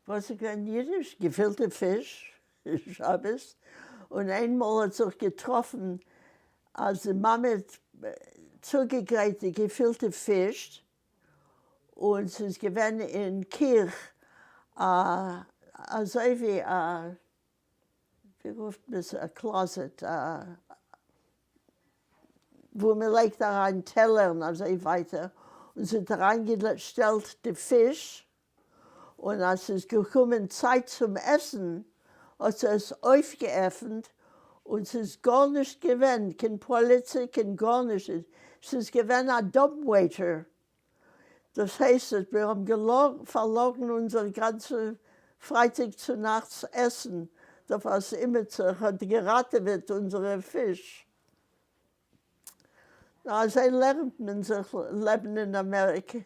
וואס איז געווען אידיש? געפילטע פיש שבת, און איינמאל האט זיך געטראפן אז די מאמע האט צוגעגרייט די געפילטע פיש, און ס'איז געווען אין קיך א אזוי ווי א ווי רופט מען עס א closet א וואו מען לייגט אריין טעלער און אזוי ווייטער, און זי האט אריינגעשטעלט די פיש, און אז ס'איז געקומען צייט צום עסן האט זי עס אויפגעעפנט און ס'איז גארנישט געווען, קיין פאליצע קיין גארנישט, ס'איז געווען א dumb-waiter, דאס הייסט אז מיר האבן פארלארן אונזער גאנצע פרייטאג צונאכטס עסן, דערפאר אז אימיצער האט געראטעוועט אונזערע פיש. נאר אזוי לערנט מען זיך לעבן אין אמעריקע.